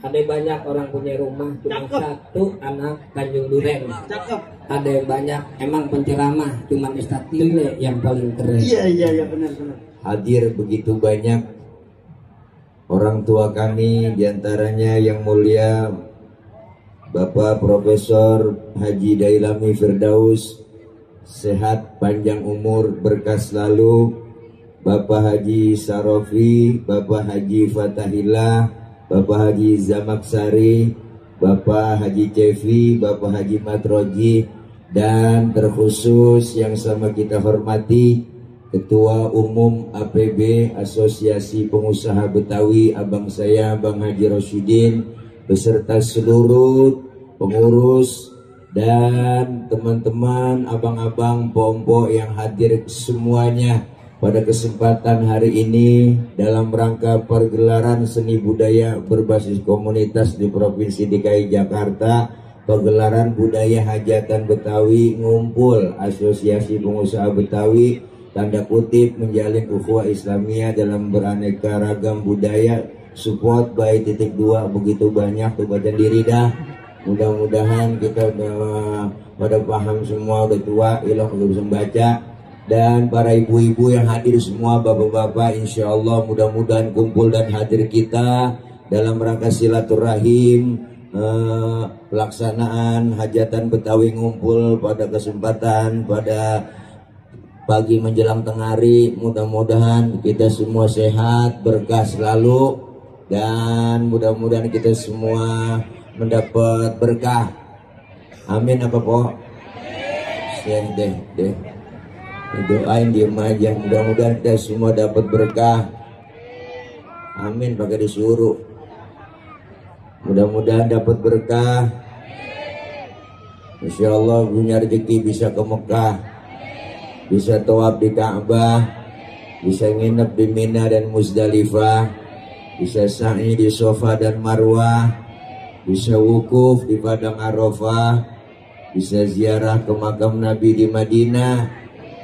Ada banyak orang punya rumah cuma satu anak Tanjung Duren. Cakep. Ada yang banyak emang penceramah cuma Ustadz Lile yang paling keren. Iya benar. Hadir begitu banyak orang tua kami, diantaranya yang mulia Bapak Profesor Haji Dailami Firdaus, sehat panjang umur berkah selalu. Bapak Haji Sarofi, Bapak Haji Fatahillah, Bapak Haji Zamaksari, Bapak Haji Cevi, Bapak Haji Matroji, dan terkhusus yang sama kita hormati Ketua Umum APB Asosiasi Pengusaha Betawi, abang saya Bang Haji Rosyidin, beserta seluruh pengurus dan teman-teman, abang-abang, pompo yang hadir semuanya pada kesempatan hari ini dalam rangka pergelaran seni budaya berbasis komunitas di Provinsi DKI Jakarta, pergelaran budaya hajatan Betawi ngumpul Asosiasi Pengusaha Betawi, tanda kutip menjalin ukhuwah Islamiyah dalam beraneka ragam budaya, support by titik dua begitu banyak tuh baca diri dah. Mudah-mudahan kita udah pada paham semua, udah tua, ilah udah bisa membaca. Dan para ibu-ibu yang hadir semua, bapak-bapak, insya Allah mudah-mudahan kumpul dan hadir kita dalam rangka silaturahim pelaksanaan hajatan Betawi ngumpul pada kesempatan pada pagi menjelang tengah hari. Mudah-mudahan kita semua sehat, berkah selalu, dan mudah-mudahan kita semua mendapat berkah. Amin apa po? Deh. Doain diem aja, mudah-mudahan kita semua dapat berkah. Amin pakai disuruh. Mudah-mudahan dapat berkah. Insya Allah punya rezeki bisa ke Mekah, bisa tawaf di Ka'bah, bisa nginep di Mina dan Muzdalifah, bisa sa'i di Safa dan Marwah, bisa wukuf di Padang Arafah, bisa ziarah ke makam Nabi di Madinah.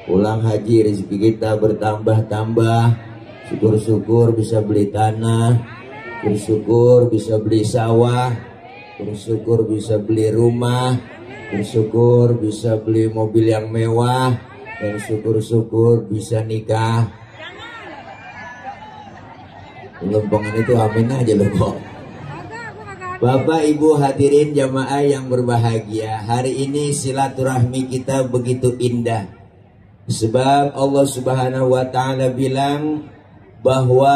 Pulang haji rezeki kita bertambah-tambah. Syukur-syukur bisa beli tanah, bersyukur bisa beli sawah, bersyukur bisa beli rumah, bersyukur bisa beli mobil yang mewah, dan syukur-syukur bisa nikah. Lempengan itu amin aja loh kok. Bapak Ibu hadirin jamaah yang berbahagia, hari ini silaturahmi kita begitu indah. Sebab Allah Subhanahu wa Ta'ala bilang bahwa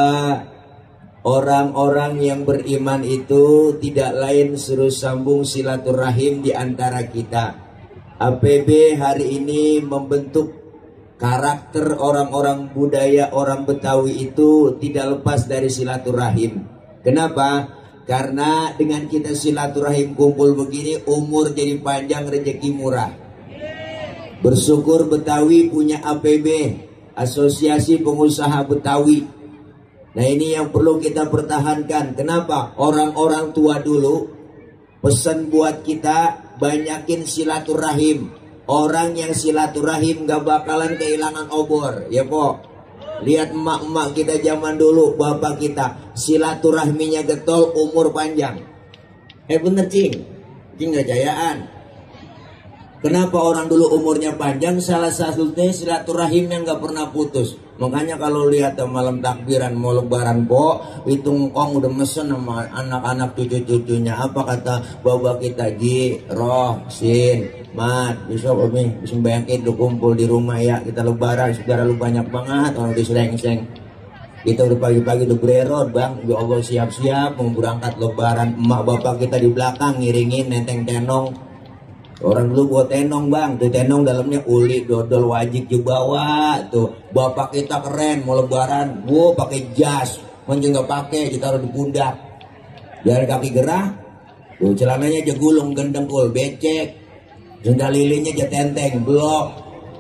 orang-orang yang beriman itu tidak lain suruh sambung silaturahim di antara kita. APB hari ini membentuk karakter orang-orang budaya orang Betawi itu tidak lepas dari silaturahim. Kenapa? Karena dengan kita silaturahim kumpul begini, umur jadi panjang, rezeki murah. Bersyukur Betawi punya APB, Asosiasi Pengusaha Betawi. Nah ini yang perlu kita pertahankan. Kenapa? Orang-orang tua dulu pesan buat kita banyakin silaturahim. Orang yang silaturahim gak bakalan kehilangan obor. Ya po, lihat emak-emak kita zaman dulu, bapak kita silaturahminya getol, umur panjang. Bener cing gak jayaan. Kenapa orang dulu umurnya panjang? Salah satunya silaturahim yang gak pernah putus. Makanya kalau lihat malam takbiran mau lebaran po, itu ngkong udah mesen sama anak-anak cucu-cucunya. Apa kata bapak kita? Ji, Roh, Sin, Mat, besok Umi bisa bayangin lu kumpul di rumah ya, kita lebaran. Saudara lu banyak banget orang disereng-sereng. Kita udah pagi-pagi udah bererot bang, ya Allah siap-siap mau berangkat lebaran. Emak bapak kita di belakang ngiringin nenteng tenong. Orang dulu buat tenong bang, tuh tenong dalamnya uli, dodol, wajik dibawa tuh. Bapak kita keren mau lebaran, wow pakai jas, mungkin nggak pakai, kita taruh di pundak. Biar kaki gerah, tuh celananya aja gulung gendengkul, becek, sendal lilinnya aja tenteng, blok.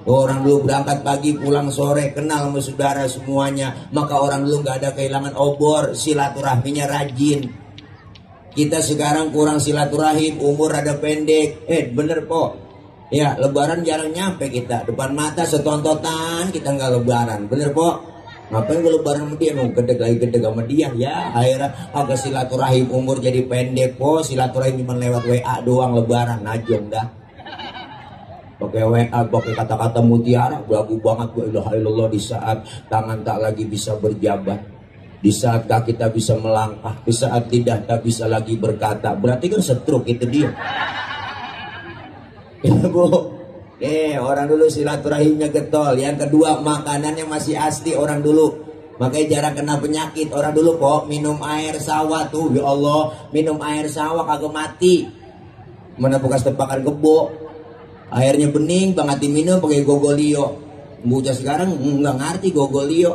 Tuh, orang dulu berangkat pagi pulang sore, kenal sama saudara semuanya. Maka orang dulu nggak ada kehilangan obor, silaturahminya rajin. Kita sekarang kurang silaturahim, umur rada pendek. Bener po. Ya lebaran jarang nyampe kita. Depan mata setontotan kita nggak lebaran. Bener po. Ngapain gue lebaran sama dia? Mau gedeg lagi gedeg sama dia. Ya akhirnya agak silaturahim, umur jadi pendek po. Silaturahim cuma lewat WA doang, lebaran najong dah. Pakai WA, pakai kata-kata mutiara, belagu banget. La ilaha illallah. Di saat tangan tak lagi bisa berjabat, di saat kaki tak bisa melangkah, di saat lidah tak bisa lagi berkata, berarti kan stroke itu dia. Ya bu. Orang dulu silaturahimnya getol. Yang kedua, makanannya masih asli orang dulu, makanya jarang kena penyakit. Orang dulu kok minum air sawah tuh, ya Allah, minum air sawah kagak mati. Mana bekas tepakan kebo, airnya bening banget diminum pakai gogolio. Bocah sekarang nggak ngerti gogolio.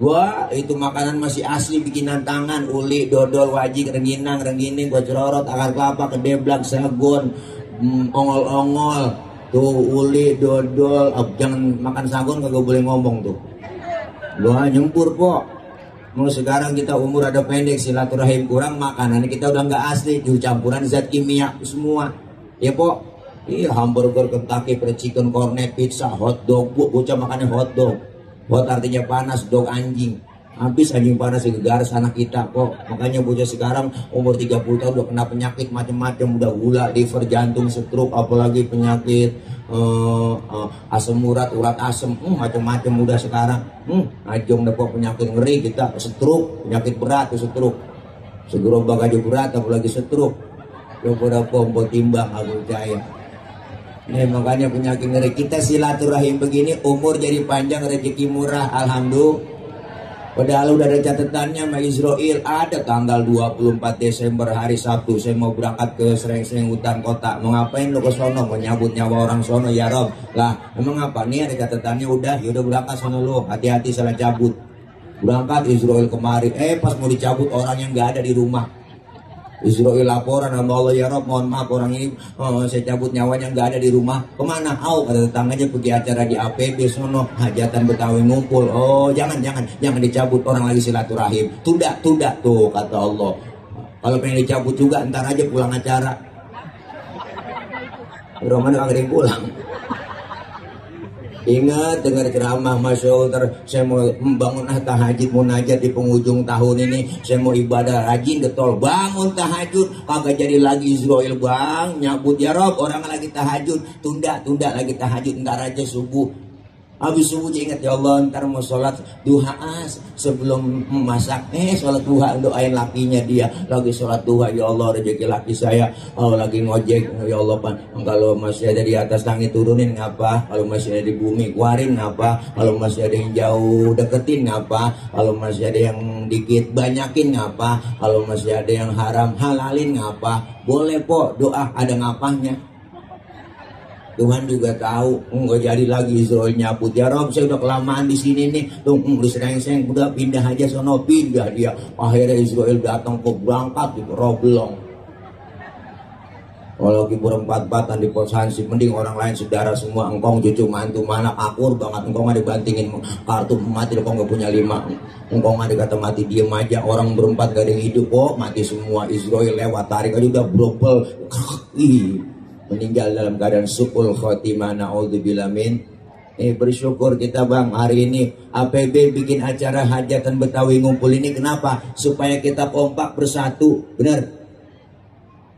Wah, itu makanan masih asli, bikinan tangan, uli, dodol, wajik, rengginang, renggining, gocororot, akar kelapa, kedeblak, sagon, ongol-ongol. Tuh uli, dodol, jangan makan sagon kagak boleh ngomong tuh. Doa nyempur kok. Mau sekarang kita umur ada pendek, silaturahim kurang, makanan kita udah nggak asli, campuran zat kimia semua. Ya po, iya hamburger, Kentucky Fried Chicken, cornet, pizza, hot dog, bocah makannya hot dog. Hot artinya panas, dog anjing. Habis anjing panas garis anak kita kok. Makanya bocah sekarang umur 30 tahun udah kena penyakit macam-macam, udah gula, liver, jantung, stroke, apalagi penyakit asam urat asam, macam-macam udah sekarang. Ajong dapat penyakit ngeri kita, stroke, penyakit berat tuh stroke. Segerobak aja berat apalagi stroke. Coba pompo timbang aku percaya. Makanya penyakit ngeri. Kita silaturahim begini, umur jadi panjang, rezeki murah, alhamdulillah. Padahal udah ada catatannya sama Israel, ada tanggal 24 Desember hari Sabtu saya mau berangkat ke Sreng-Sreng hutan kota. Mau ngapain lo ke sono? Mau nyabut nyawa orang sono ya Rob. Lah emang apa nih, ada catatannya? Udah yaudah berangkat sono lo, hati-hati salah cabut. Berangkat Israel kemarin, pas mau dicabut orang yang gak ada di rumah. Israel laporan sama Allah, ya Rob mohon maaf orang ini saya cabut nyawanya nggak ada di rumah. Kemana? Kata tetangganya pergi acara di APB sono, hajatan Betawi ngumpul. Jangan dicabut, orang lagi silaturahim. Tunda tuh kata Allah. Kalau pengen dicabut juga ntar aja pulang acara. Roman nggak ada yang pulang. Ingat dengar ceramah Mas Sultan, saya mau membangun tahajud munajat di penghujung tahun ini. Saya mau ibadah rajin getol, bangun tahajud kagak jadi lagi Israel bang, nyabut ya Rob, orang lagi tahajud, tunda lagi tahajud, ntar aja subuh. Habis subuh ingat ya Allah ntar mau sholat duha sebelum memasak. Sholat duha doain lakinya dia lagi sholat duha, ya Allah rezeki laki saya lagi ngojek, ya Allah pan kalau masih ada di atas langit turunin ngapa, kalau masih ada di bumi keluarin ngapa, kalau masih ada yang jauh deketin ngapa, kalau masih ada yang dikit banyakin ngapa, kalau masih ada yang haram halalin ngapa. Boleh po doa ada ngapanya. Tuhan juga tahu nggak jadi lagi Israel nyabut ya Rob, saya udah kelamaan di sini nih tuh di Sreng-Sreng, udah pindah aja sono, pindah dia. Akhirnya Israel datang ke berangkat di Roblong. Kalau lagi berempat-empatan di pos hansip, mending orang lain saudara semua, engkong cucu mantu mana akur banget, engkong ada dibantingin kartu mati, engkong nggak punya 5, engkong ada kata mati diem aja, orang berempat gak ada yang hidup mati semua. Israel lewat tarik aja udah brobel, meninggal dalam keadaan su'ul khotimah, naudzubillah min. Bersyukur kita bang hari ini APB bikin acara hajatan Betawi ngumpul ini. Kenapa? Supaya kita kompak bersatu, benar.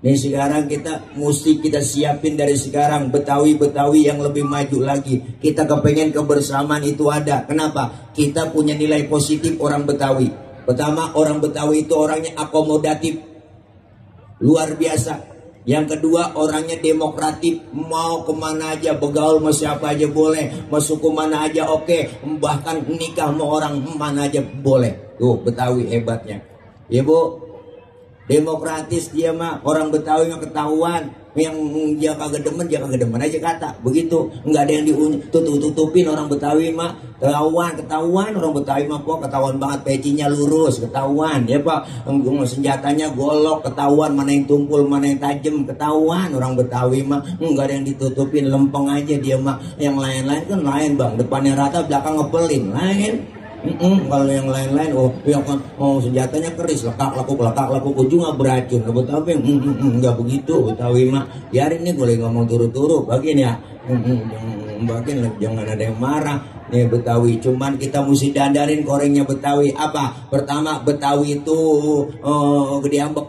Nih sekarang kita mesti kita siapin dari sekarang Betawi yang lebih maju lagi. Kita kepengen kebersamaan itu ada. Kenapa? Kita punya nilai positif orang Betawi. Pertama, orang Betawi itu orangnya akomodatif, luar biasa. Yang kedua, orangnya demokratif, mau kemana aja, begaul sama siapa aja boleh, mau suku mana aja oke, bahkan nikah sama orang mana aja boleh. Tuh Betawi hebatnya, ya bu, demokratis dia mah, orang Betawi mah ketahuan, yang dia kagak demen aja kata, begitu, nggak ada yang tutupin orang Betawi mah, ketahuan orang Betawi mah kok ketahuan banget, pecinya lurus, ketahuan, ya pak, senjatanya golok, ketahuan mana yang tumpul, mana yang tajam, ketahuan orang Betawi mah, nggak ada yang ditutupin, lempeng aja dia mah, yang lain-lain kan lain bang, depannya rata, belakang ngepelin, lain. Kalau yang lain-lain senjatanya keris, lekak lakuk ujungnya beracun. Betawi nggak begitu, Betawi mah biarin nih boleh ngomong turu-turu bagian ya. Bagian jangan ada yang marah. Nih Betawi, cuman kita mesti dandanin gorengnya Betawi. Apa? Pertama, Betawi itu gede ambek.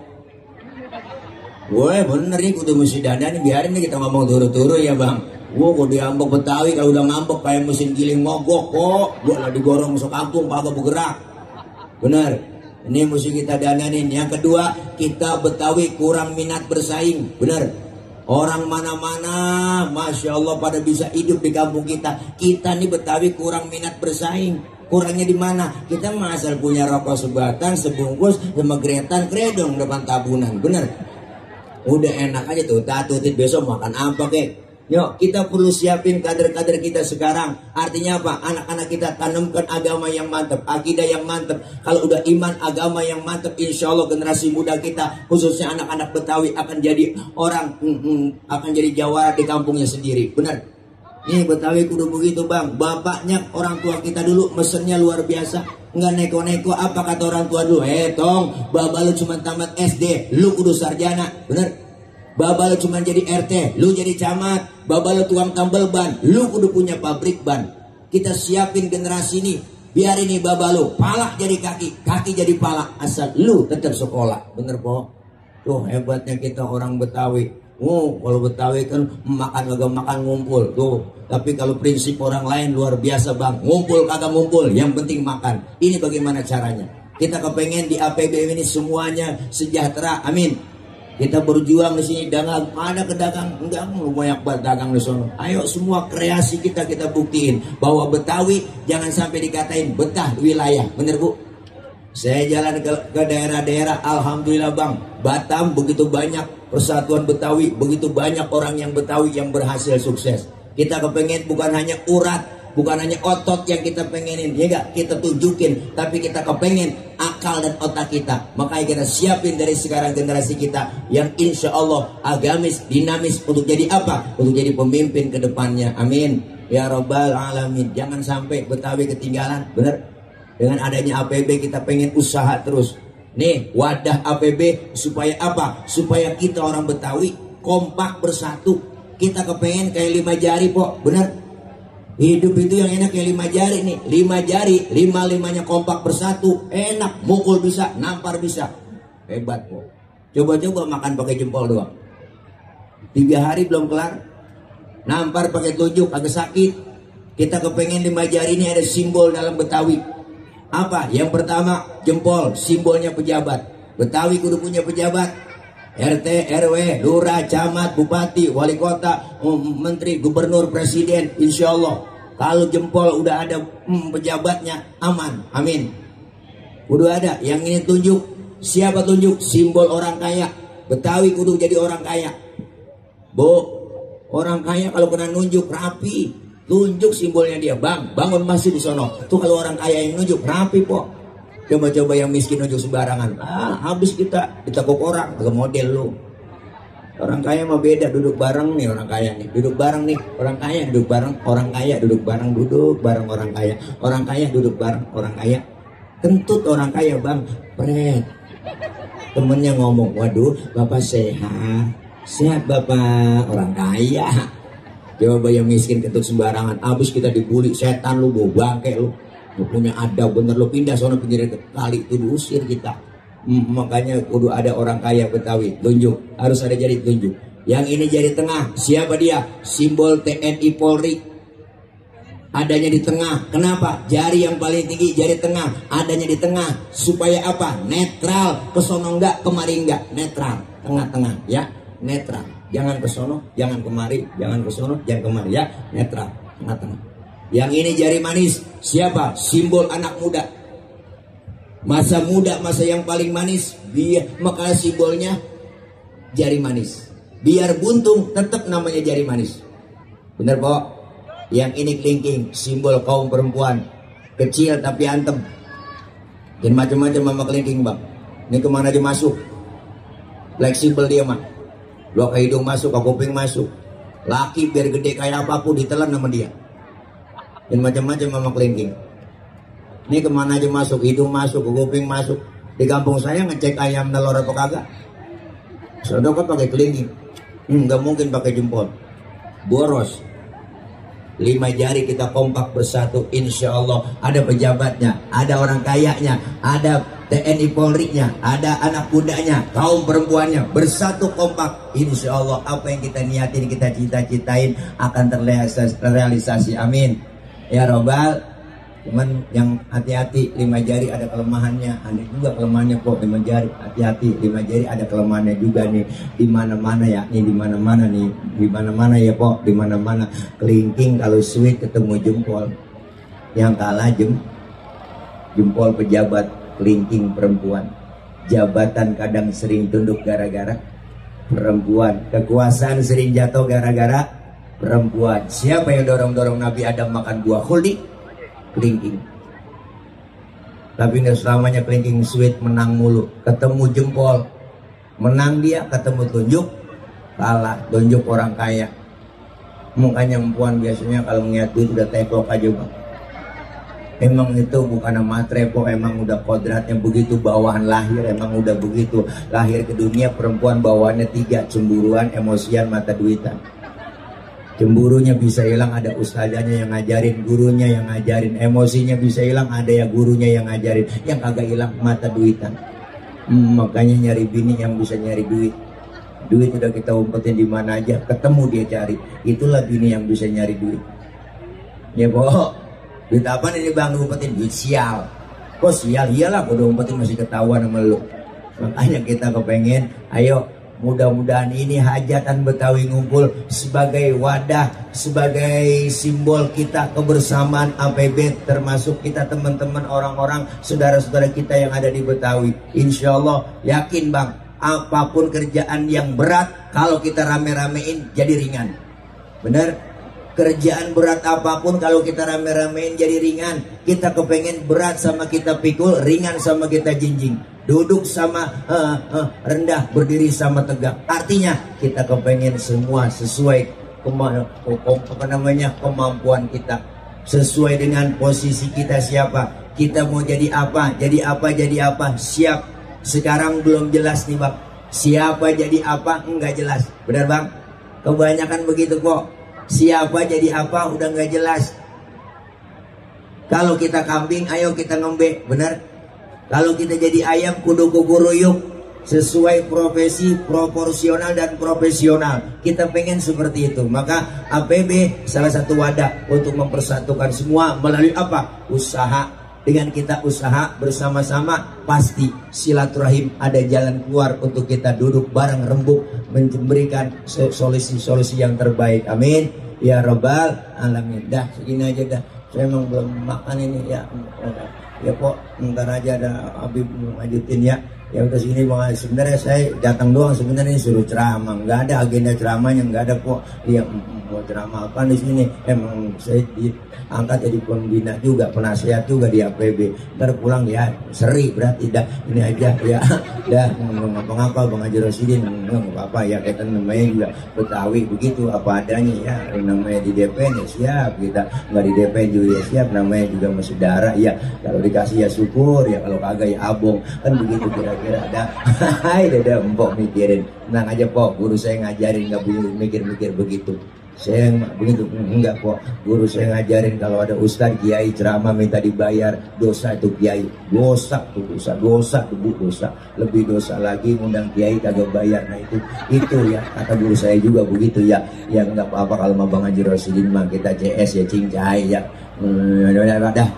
Woi bener nih, kudu mesti dandanin. Biarin nih kita ngomong turu-turu ya bang. Wah gede ambek Betawi kalau udah ngambek kayak mesin giling mogok kok. Gua lah digorong masuk kampung kagak bergerak. Bener. Ini mesti kita dandanin. Yang kedua, kita Betawi kurang minat bersaing. Bener. Orang mana-mana, Masya Allah pada bisa hidup di kampung kita. Kita nih Betawi kurang minat bersaing. Kurangnya di mana? Kita asal punya rokok sebatang, sebungkus, sama gretan, kredong depan tabunan. Bener? Udah enak aja tuh. Tutit besok makan apa kek? Yuk kita perlu siapin kader-kader kita sekarang. Artinya apa? Anak-anak kita tanamkan agama yang mantap, akidah yang mantap. Kalau udah iman agama yang mantap, insya Allah generasi muda kita, khususnya anak-anak Betawi akan jadi orang, akan jadi jawara di kampungnya sendiri. Benar? Nih Betawi kudu begitu bang. Bapaknya orang tua kita dulu mesennya luar biasa. Nggak neko-neko apa kata orang tua dulu. Tong, baba lu cuma tamat SD, lu kudu sarjana. Benar? Baba lu cuma jadi RT, lu jadi camat. Baba lu tukang tambal ban, lu kudu punya pabrik ban. Kita siapin generasi ini. Biar ini baba lu palak jadi kaki, kaki jadi palak, asal lu tetap sekolah. Bener po? Tuh hebatnya kita orang Betawi. Kalau Betawi kan makan kagak makan ngumpul tuh. Tapi kalau prinsip orang lain luar biasa bang. Ngumpul kagak ngumpul, yang penting makan. Ini bagaimana caranya? Kita kepengen di APB ini semuanya sejahtera. Amin. Kita berjuang di sini, dagang ada kedagang, enggak lu banyak banget dagang di sana. Ayo semua kreasi kita buktiin bahwa Betawi jangan sampai dikatain betah wilayah. Bener bu? Saya jalan ke daerah-daerah, alhamdulillah bang. Batam begitu banyak persatuan Betawi, begitu banyak orang yang Betawi yang berhasil sukses. Kita kepengen bukan hanya urat, bukan hanya otot yang kita pengenin, ya enggak? Kita tunjukin, tapi kita kepengen akal dan otak kita. Makanya kita siapin dari sekarang generasi kita yang insya Allah agamis, dinamis untuk jadi apa? Untuk jadi pemimpin ke depannya. Amin. Ya Rabbal Alamin. Jangan sampai Betawi ketinggalan. Bener? Dengan adanya APB kita pengen usaha terus. Nih wadah APB supaya apa? Supaya kita orang Betawi kompak bersatu. Kita kepengen kayak 5 jari po. Bener? Hidup itu yang enak kayak 5 jari nih. 5 jari, 5-5-nya kompak bersatu. Enak, mukul bisa, nampar bisa. Hebat kok. Coba-coba makan pakai jempol doang. 3 hari belum kelar. Nampar pakai telunjuk, agak sakit. Kita kepengen 5 jari ini ada simbol dalam Betawi. Apa? Yang pertama, jempol, simbolnya pejabat. Betawi kudu punya pejabat. RT, RW, lurah, camat, bupati, wali kota, menteri, gubernur, presiden, insya Allah. Kalau jempol udah ada pejabatnya, aman, amin. Udah ada, yang ini tunjuk, siapa tunjuk? Simbol orang kaya. Betawi kudu jadi orang kaya. Bu, orang kaya kalau kena nunjuk rapi, tunjuk simbolnya dia, bang, bangun masjid di sono. Tuh kalau orang kaya yang nunjuk rapi po. Coba-coba yang miskin nunjuk sembarangan. Habis kita ditekuk orang, agak model lu. Orang kaya mah beda, duduk bareng nih orang kaya nih. Duduk bareng nih, orang kaya duduk bareng, orang kaya duduk bareng, duduk bareng orang kaya. Orang kaya duduk bareng, orang kaya. Kentut orang kaya bang, pret. Temennya ngomong, waduh bapak sehat. Sehat bapak, orang kaya. Coba yang miskin kentut sembarangan, habis kita dibully, setan lu, bau bangke lu. Punya ada bener lo pindah sono pinggir kali itu diusir kita. Makanya kudu ada orang kaya Betawi tunjuk, harus ada jari tunjuk. Yang ini jari tengah, siapa dia? Simbol TNI Polri. Adanya di tengah. Kenapa? Jari yang paling tinggi jari tengah, adanya di tengah supaya apa? Netral, ke sono enggak, kemari enggak, netral, tengah-tengah ya, netral. Jangan ke sono, jangan kemari, jangan ke sono, jangan kemari ya, netral, tengah-tengah. Yang ini jari manis, siapa? Simbol anak muda. Masa muda, masa yang paling manis, maka simbolnya jari manis. Biar buntung, tetap namanya jari manis. Bener po? Yang ini kelingking, simbol kaum perempuan. Kecil tapi antem. Dan macam-macam sama kelingking bang. Ini kemana dia masuk? Fleksibel dia mah. Lo ke hidung masuk, ke kuping masuk. Laki biar gede kayak apapun ditelan sama dia. Dan macam-macam sama kelingking. Ini kemana aja masuk, hidung masuk, ke kuping masuk. Di kampung saya ngecek ayam telur apa kagak. Saudara kan pakai kelingking. Nggak mungkin pakai jempol. Boros. 5 jari kita kompak bersatu, insya Allah. Ada pejabatnya, ada orang kayanya, ada TNI Polri-nya, ada anak mudanya, kaum perempuannya, bersatu kompak, insya Allah apa yang kita niatin, kita cita-citain akan terrealisasi. Amin ya robbal. Cuman yang hati-hati, 5 jari ada kelemahannya, ada juga kelemahannya kok 5 jari. Hati-hati, 5 jari ada kelemahannya juga nih. Di mana-mana ya, nih di mana-mana nih, di mana-mana ya kok, di mana-mana. Kelingking kalau sweet ketemu jempol, yang kalah jempol pejabat, kelingking perempuan. Jabatan kadang sering tunduk gara-gara perempuan, kekuasaan sering jatuh gara-gara perempuan. Siapa yang dorong-dorong Nabi Adam makan buah khuldi? Kelingking. Tapi nggak selamanya kelingking sweet menang mulu. Ketemu jempol menang dia, ketemu tunjuk kalah. Tunjuk orang kaya, mukanya perempuan biasanya kalau ngeliat duit udah teplok aja bang. Emang itu bukan matre kok, emang udah kodratnya begitu, bawaan lahir emang udah begitu. Lahir ke dunia perempuan bawaannya 3, cemburuan, emosian, mata duitan. Cemburunya bisa hilang, ada ustazanya yang ngajarin, gurunya yang ngajarin. Emosinya bisa hilang, ada ya gurunya yang ngajarin. Yang kagak hilang mata duitan. Makanya nyari bini yang bisa nyari duit. Duit udah kita umpetin di mana aja, ketemu dia cari. Itulah bini yang bisa nyari duit. Ya boh, duit apa ini bang umpetin? Duit sial. Kok sial? Iyalah, udah umpetin masih ketahuan sama lu. Makanya kita kepengen, ayo. Mudah-mudahan ini hajatan Betawi ngumpul sebagai wadah, sebagai simbol kita kebersamaan APB, termasuk kita teman-teman orang-orang saudara-saudara kita yang ada di Betawi. Insya Allah yakin bang, apapun kerjaan yang berat kalau kita rame-ramein jadi ringan. Bener? Kerjaan berat apapun kalau kita rame-ramein jadi ringan. Kita kepengen berat sama kita pikul, ringan sama kita jinjing. Duduk sama rendah, berdiri sama tegak. Artinya kita kepengen semua sesuai kemampuan kita, sesuai dengan posisi kita siapa. Kita mau jadi apa, jadi apa, jadi apa. Siap. Sekarang belum jelas nih bang, siapa jadi apa enggak jelas. Benar bang? Kebanyakan begitu kok. Siapa jadi apa udah nggak jelas. Kalau kita kambing, ayo kita ngembek. Benar? Kalau kita jadi ayam, kudu guguruyuk, sesuai profesi, proporsional dan profesional. Kita pengen seperti itu. Maka APB salah satu wadah untuk mempersatukan semua melalui apa? Usaha. Dengan kita usaha bersama-sama, pasti silaturahim ada jalan keluar untuk kita duduk bareng rembuk memberikan solusi-solusi yang terbaik. Amin ya robbal alamin. Dah segini aja dah. Saya emang belum makan ini ya. Ya kok ntar aja ada Habib lanjutin ya. Ya udah sini bang, sebenarnya saya datang doang, sebenarnya suruh ceramah, nggak ada agenda ceramahnya, nggak ada kok. Dia mau ceramah apa di sini? Emang saya diangkat jadi pembina juga, penasihat juga di APB. Ntar pulang ya seri berarti dah ini aja ya. Dah ngapa-ngapa Bang Haji Rosidin, nggak apa-apa ya, kita namanya juga Betawi begitu apa adanya ya. Namanya di DP ya siap, kita nggak di DP juga ya siap, namanya juga masih darah ya. Kalau dikasih ya syukur ya, kalau kagak ya abong, kan begitu kira-kira. Ada hai dada empok mikirin, tenang aja pok, guru saya ngajarin nggak boleh mikir-mikir begitu. Saya begitu enggak kok, guru saya ngajarin kalau ada ustaz kiai ceramah minta dibayar, dosa itu kiai, dosa tuh dosa tuh dosa, lebih dosa lagi ngundang kiai kagak bayar. Nah itu ya kata guru saya juga begitu ya. Ya nggak apa-apa kalau Bang Haji Rosidin mah kita CS ya cincai ya. Dah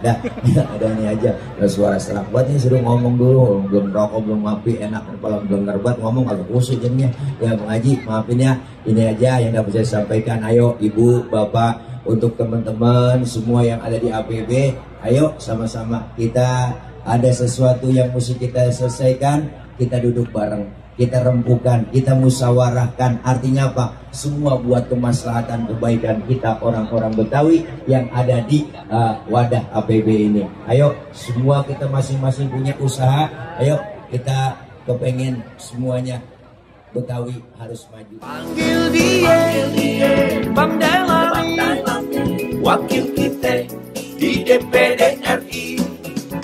ada ini aja. Suara serak banget nih, suruh ngomong dulu, belum rokok belum ngopi, enak kalau belum ngerbat ngomong agak kusut jadinya. Ya Bang Haji maafin ya, ini aja yang dapat saya sampaikan. Ayo ibu bapak, untuk teman-teman semua yang ada di APB, ayo sama-sama kita ada sesuatu yang mesti kita selesaikan, kita duduk bareng, kita rembukan, kita musyawarahkan. Artinya apa? Semua buat kemaslahatan kebaikan kita orang-orang Betawi yang ada di wadah APB ini. Ayo semua kita masing-masing punya usaha. Ayo kita kepengen semuanya Betawi harus maju. Panggil dia Bang Dahlan, wakil kita di DPD RI.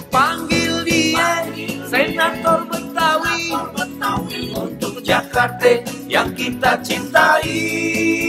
Panggil dia Senator Betawi untuk Jakarta yang kita cintai.